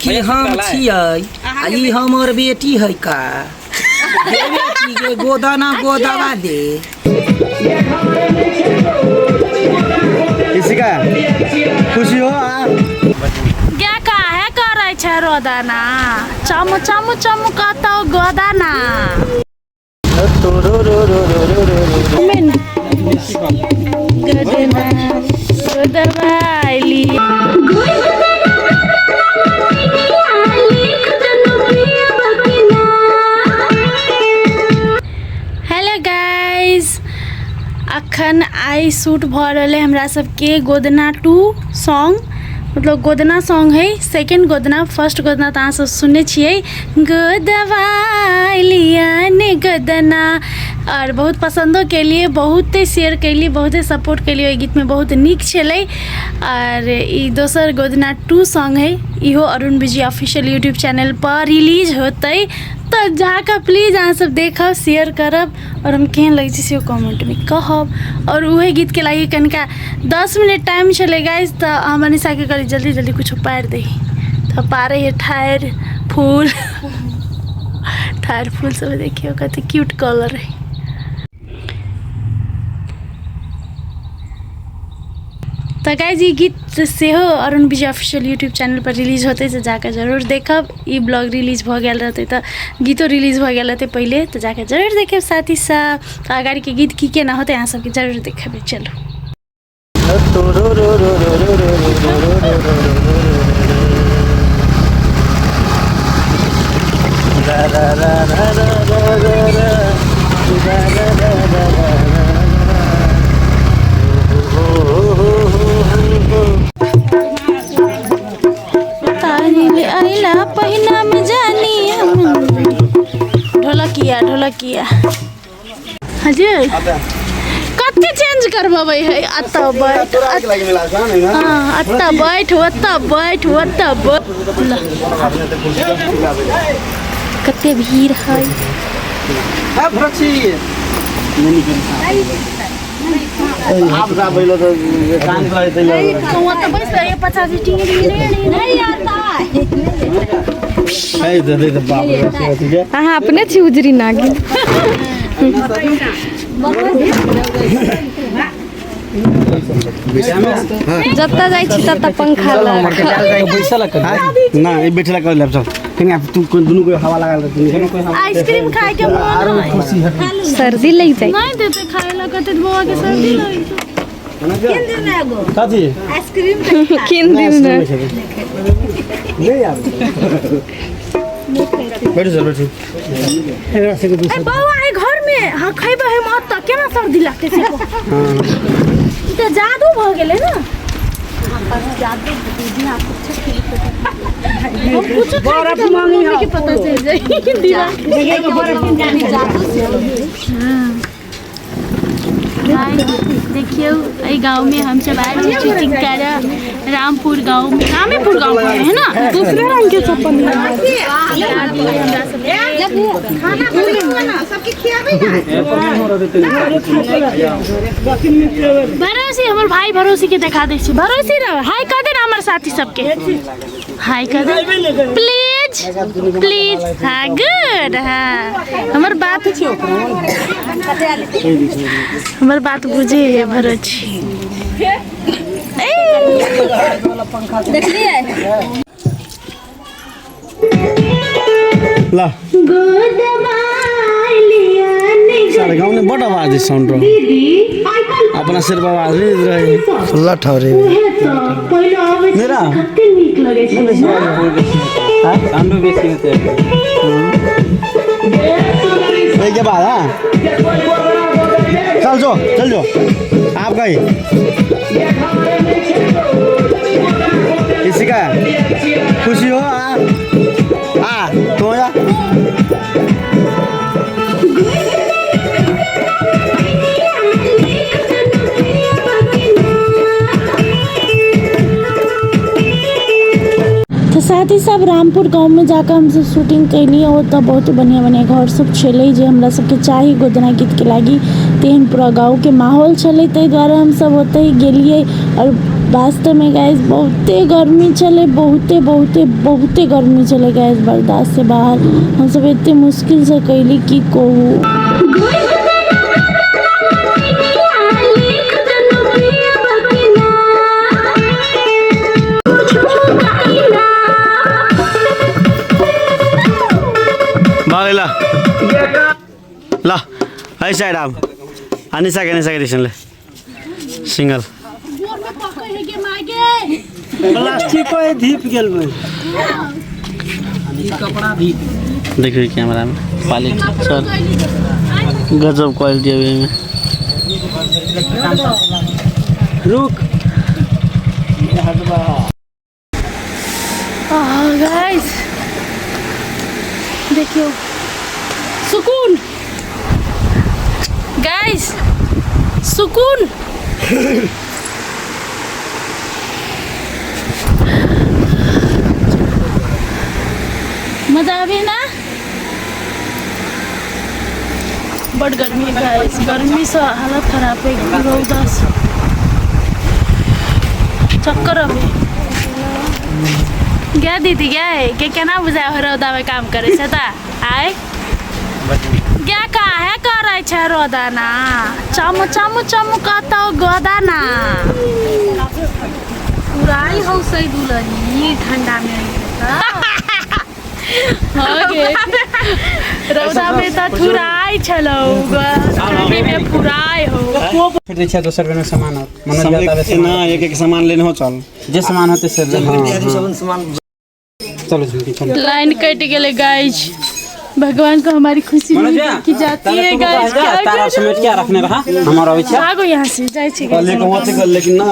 कि हम छियै आ ई हमर बेटी है का? गे बेटी गे, गोदना गोदवा दे। इसिका खुशी हो आ? गे काहे करै छै रोदना? चम चम चम कतौ गोदना। गोदना गोदवाली। हेलो गाइज, अखन आइ शूट भऽ रहल है हमरा सबके गोदना 2 सॉन्ग, मतलब गोदना सॉन्ग है सेकंड गोदना। फर्स्ट गोदना तऽ अहाँ सब सुनने छियै, गोदवालिया ने गोदना, आओर बहुत पसन्दो केलिए, बहुते शेयर केलिए, बहुते सपोर्ट केलिए। ओहि गीतमे बहुत नीक छलै। आओर ई दोसर गोदना 2 सॉन्ग है, इहो अरुण विजय ऑफिशियल यूट्यूब चैनल पर रिलीज होतै, तऽ जाकऽ प्लीज अहाँ सब देखब, शेयर करब आओर हम केहन लगै छै सेहो कमेंटमे कहब। आओर उहे गीतके लागि कनिका 10 मिनट टाइम छलै गाइज, तऽ हम अनिशाके कहली जल्दी जल्दी कुछो पारि दही, तऽ पारै है ठाढ़ि फूल, ठाढ़ि फूल सब। देखियौ कते क्यूट कलर है। तऽ गाइज, ई गीत सेहो अरुण विजय ऑफिशियल यूट्यूब चैनल पर रिलीज होतै, से जाकऽ जरूर देखब। ई ब्लॉग रिलीज भऽ गेल रहतै तऽ गीतो रिलीज भऽ गेल रहतै पहिले, तऽ जाकऽ जरूर देखब साथी सब। तऽ अगाड़ीके गीत की केना होतै अहाँ सबके जरूर देखेबै। चलू। तारी अइला पहिना में जानी हम ढोलकिया ढोलकिया। हजुर, कते चेंज करबबै है? अतऽ बैठ, हाँ, अतऽ बैठ, ओतऽ बैठ, ओतऽ बैठ। ल, कते भीड़ है। ओतऽ बैस रहिए, 50 टिंग अहाँ अपने छी उजरी नागिन। जतऽ जाइ छी ततऽ पंखा लग ना ई बैठला कर लेब सब कनी तू दुनू को हवा लगा ले। आइसक्रीम खाए के मन है। सर्दी लग जाइ। नहीं देते खाए ला, कहते बौआ के सर्दी लग। कथी? किन दिन ने नहीं यार, बैठो सर, बैठो। एकरा से ए बौआ, है घर में हाँ खैबे है मत त केना सर्दी लागते से को? ई त जादू भ गेलै ना। हम कुछो खाइ छी त मम्मी के पता चल जाई दिमाग। देखियौ, एहि गाँवमे हमसब आयल छी शूटिंग करऽ, रामपुर गाँव, रामेपुर गाँव है ना। दूसरे रंग के चप्पल। दादी हमरा सब भरोसी, हमर भाई भरोसी के देखा दै छी। भरोसी रह, हाय कह दे ना हमर साथी सबके, हाय कह दे प्लीज प्लीज। हाँ, गुड। हाँ, हमर बात बुझे है भरोसी। ल सारे गाँव में बड़ आवाज है, साउंड रहो अपना सिर्फ आवाज नहीं रहे। लठ रे मेरा साउंड बेसी होते हैं। एक के बाद। हाँ, चल जो, चल जो। आप गए किसी का खुशी हो आ आ तो या। तऽ साथ ही सब रामपुर गाँवमे जाकऽ हमसब शूटिंग कयली। ओतऽ बहुत बढ़िआँ बढ़िआँ घर सब छलै जे हमरा सबके चाही गोदना गीतके लागी, तेहन पूरा गाँवके माहौल छलै। ताहि दुआरे हमसब ओतहि गेलियै आओर वास्तवमे गाइस बहुते गर्मी छलै, बहुते बहुते बहुते गर्मी छलै गाइस, बर्दाश्त से बाहर। हमसब एते मुश्किलसँ कैली की कहू। भऽ गेलै ल एहि साइड आब अनिशा के, अनिशा के दिसन ले सिंगल। प्लास्टिक धीप गेल। कपड़ा भी देखियो कैमरा में क्वालिटी चल, गजब क्वालिटी अभी में। रुक। गाइस देखियो, सुकून गाइस, सुकून। मजा आवे ना? बड गर्मी है गाइस, गर्मी से हालत खराब है, रौदा से चक्कर आवे। गया दीदी गया है के केना बुझाय हो रौदा में काम करे छै त आय गया काहे करे छै रौदा ना चम चम चमकतौ गोदा ना। पुराई हौ सही दुलनी ठंडा में। हो गे, रौदा में त थुराइ छलौ, गर्मी में फुराइ हो। फिर दै छै दोसर बेर सामान होत मनोज बताबे सामान। ना एक एक सामान लेने हो चल। जे सामान होते से। हाँ, सामान। चलो झुमकी चलो। लाइन कट गेले गाइस, भगवान को हमारी खुशी नहीं देखी जाती है गाइस, क्या तारा करूं? समेट के रखने रहा हमर अबै छै। भागो यहाँ से, जाइ छी गाइस। लेकिन वहाँ से लेकिन ना।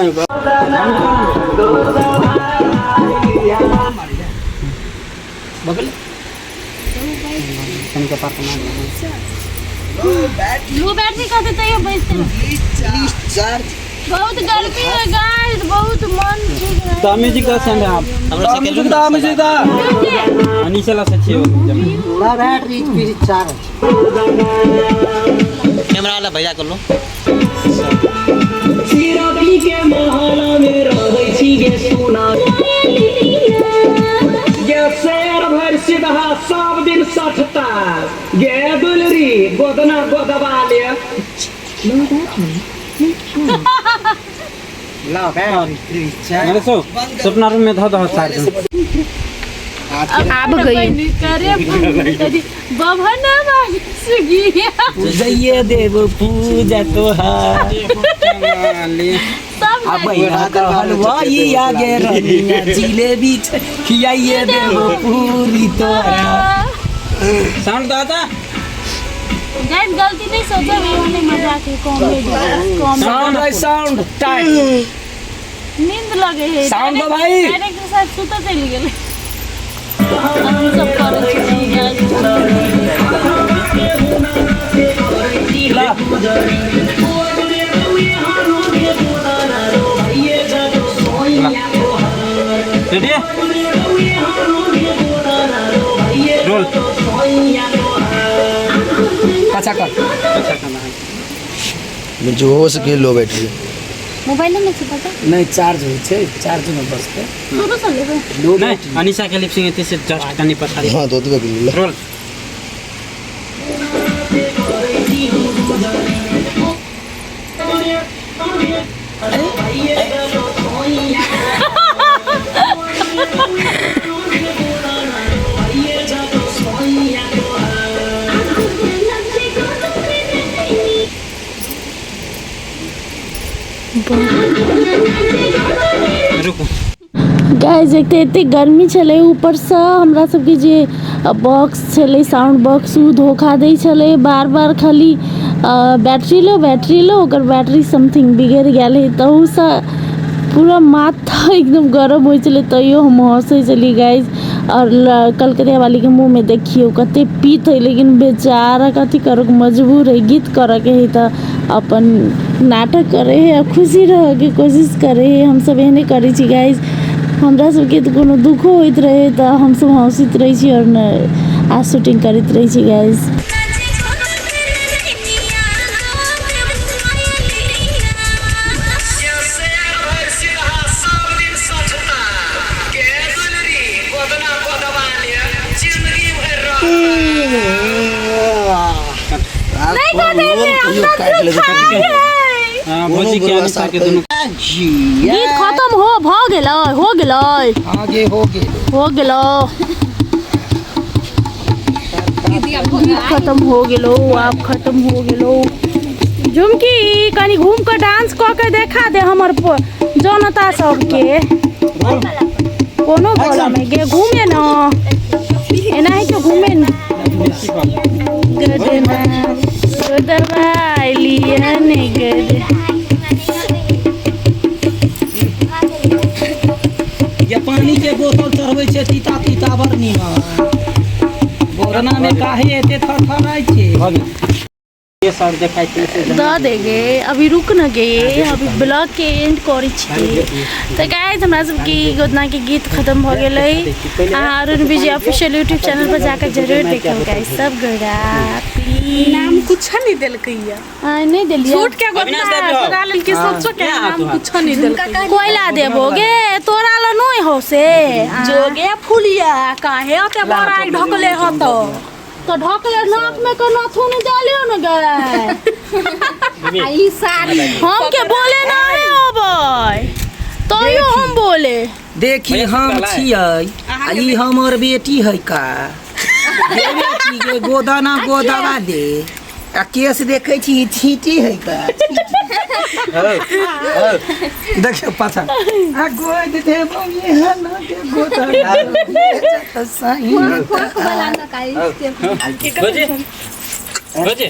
कनिके पार्क में। लो बैटरी का देते हैं बैठते। बहुत गर्मी है गाइस, बहुत मन ठीक नहीं। तो म्यूजिक दा सेंड आप हमरा से म्यूजिक दा, म्यूजिक दा नीचे ला से छियो। बैटरी फिर चार्ज। कैमरा वाला भैया कर लो। गे शेर भरि सीधा सब दिन सठता गे दुलरी गोदना गोदबा ले। मेरे सो सपना रूम में धो दो चार्ज। आब गई करे बभन सुगी। पूजैये देव पूजा तोहार सब अब हलवाई आगे रनिया जिलेबी खियाइए देव पूरी तोरा। साउंड दादा। गाइस गलती नहीं सोचो, ये होने मजाक है, कॉमेडी कॉमेडी। साउंड है, साउंड टाइट। नींद लगे है। साउंड दो भाई। डायरेक्टर साहब सुता चली गेले। हम सब करे छी गाइस। Ready roll. कचा कर। जो हो सके लो बैटरी। मोबाइल में से पता नहीं चार्ज होइ छै, चार्ज में बसते। शुरू से लेबै। लो। नहीं, अनिशा के लिपसिंग एते से जस्ट कनी पछाड़ी। हाँ तो तो ले। रोल। रुकू। गाइस एक तऽ एते गर्मी छलै, ऊपरसँ हमरा सबके जे बॉक्स छलै साउंड बॉक्स ओ धोखा दै छलै बार बार, खाली बैटरी लो बैटरी लो। ओकर बैटरी समथिंग बिगड़ि गेल है, तहूसँ पूरा माथा एकदम गरम होइ छलै, तैयो हम हँसै छलियै गाइस। आओर कलकतिया वालीके मुँहमे देखियौ कते पीत है, लेकिन बेचारा कथी करऽ मजबूर है, गीत करऽके है तऽ अपन नाटक करे है आ खुशी रहऽके कोशिश करे है। हमसब एहने करै छी गाइस, हमरा सबके तऽ कोनो दुखो होइत रहै तऽ हमसब हँसैत रहै छी आओर ने आ शूटिंग करैत रहै छी गाइस। देने कहियो काटि लेबै हाँ, भौजी के अनिशा के दुनू जिया गीत खत्म हो भ गेलै, हो गेलै, आगे हो गेल। हो गेलो। गीत खत्म हो गेलो, आब खत्म हो गेलो। झुमकी कनी घूम के डांस कऽ के देखा दे हमर जनता सबके। कोनो बोला में गे घूमे न, एनाही के घूमे न। गदना गोदवा लिया ने गद। ये पानी के बोतल चढ़बै छै तीता तीता बड़ नीमन। गोदना में काहे एते थरथराइ छै? भऽ गेल। ये सर देखाइ छै से द देगे, अभी रुक न गे, अभी ब्लॉग के एंड करै छी। तऽ गाइस हमरा सबके ई गोदना के गीत खत्म भऽ गेलै। अहाँ अरुण विजय ऑफिशियल यूट्यूब चैनल पर जाकर जरूर देखब गाइस। सब गोरा प्लीज नाम कुछ नहीं देलकै या। नहीं देलियै। झूठ के गोदना तोरा लेल के सोचो के नाम कुछ नहीं देलकै। कोयला देबो गे तोरा ल नहीं हो से जोगे फुलिया काहे ओते बड़ा ढकले हतो। तो ढकले नाक में के नथुन डालियो न गे। आई साड़ी हम के बोले ना है अबै तैयो हम बोले। देखी हम छियै आ ई हमर बेटी है का। गे बेटी गे गोदना गोदवा दे आ केस देखै छी छीटी है का। देखियौ पाछा आ गोद देबौ एहन के गोदना सही। भौजी भौजी।